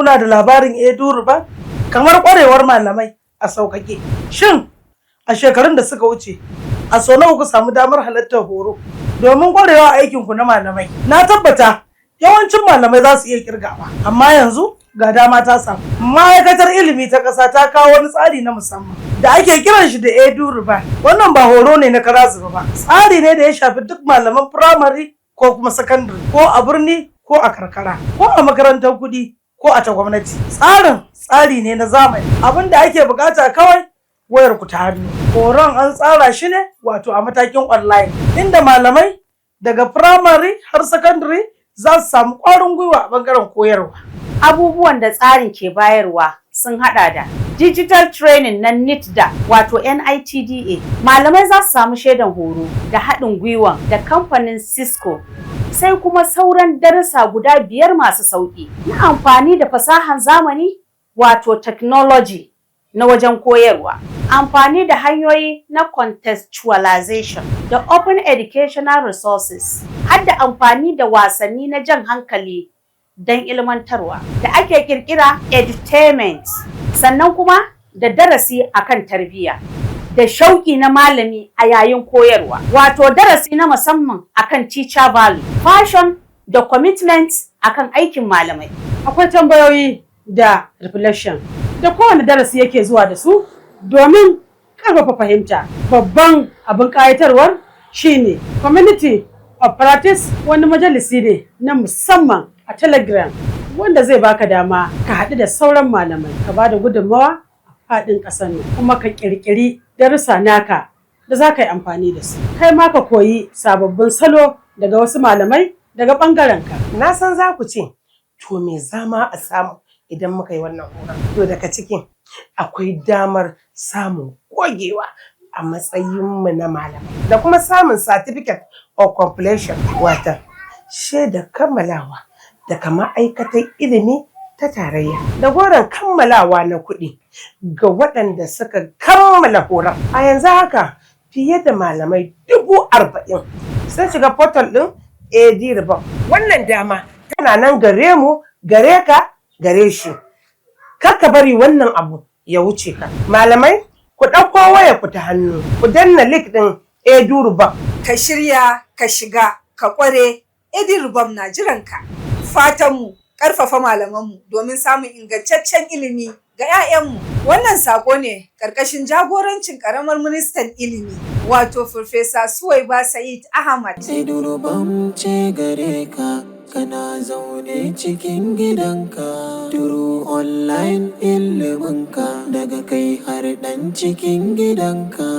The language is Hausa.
Kuna da labarin Eduriba? Kamar ƙwarewar malamai a sauƙaƙe. Shin a shekarun da suka wuce, a sau nawa ku samu damar halartar horo domin ƙwarewa a aikinku na malamai? Na tabbata yawancin malamai za su iya kirgawa, amma yanzu ga dama ta samu. Ma'aikatar ilimi ta ƙasa ta kawo wani tsari na musamman da ake kiran shi da Edu Riba. Wannan ba horo ne na kara zuba ba, tsari ne da ya shafi duk malaman firamare ko kuma sakandare, ko a birni ko a karkara, ko a makarantar kuɗi ko a ta gwamnati. Tsarin tsari ne na zamani. Abin da ake bukata kawai, wayar ku ta hannu. Horon an tsara shi ne wato a matakin online, inda malamai daga firamare har sakandare za su samu ƙwarin gwiwa a bangaren koyarwa. Abubuwan da tsarin ke bayarwa sun hada da digital training na NITDA, wato NITDA. Malamai za su samu shaidan horo da haɗin gwiwa da kamfanin Cisco, sai kuma sauran darussa guda biyar masu sauƙi na amfani da fasahan zamani, wato technology na wajen koyarwa, amfani da hanyoyi na contextualization da open educational resources, har da amfani da wasanni na jan hankali don ilmantarwa da ake kirkira, edutainment, sannan kuma da darasi akan tarbiyya da shauƙi na malami a yayin koyarwa, wato darasi na musamman akan teacher value, passion da commitment akan aikin malamai. Akwai tambayoyi da reflection da kowane darasi yake zuwa da su domin ƙarfafa fahimta. Babban abin ƙayatarwar shine Community of Practice, wani majalisi ne na musamman a Telegram wanda zai baka dama ka haɗu da sauran malamai, ka ba da gudunmawa a faɗin ƙasar nan, kuma ka ƙirƙiri darussa naka da za ka yi amfani da su. Kai ma ka koyi sababbin salo daga wasu malamai daga ɓangaren ka. Na san za ku ce, to me zama a samu idan muka yi wannan horon? To, daga cikin akwai damar samun gogewa a matsayinmu na malamai da kuma samun certificate of completion, wato shaidar kammalawa daga ma'aikatar ilimi ta tarayya, da goron kammalawa na kuɗi ga waɗanda suka kammala horon. A yanzu haka fiye da malamai 40,000 sun shiga portal ɗin Eduriba. Wannan dama tana nan gare mu, gare ka, gare shi. Kar ka bari wannan abu ya wuce ka. Malamai, ku ɗauko wayar ku ta hannu, ku danna link ɗin Eduriba. Ka shirya, ka shiga, ka ƙware, Eduribam na jiranka. Fatanmu, ƙarfafa malamanmu domin samun ingantaccen ilimi ga 'ya'yanmu. Wannan saƙo ne ƙarƙashin jagorancin ƙaramar ministan ilimi, wato Farfesa Suwaiba Sa'id Ahmad. Edurubam ce gare ka, kana zaune cikin gidanka. Through online iliminka, daga kai har ɗan cikin gidanka.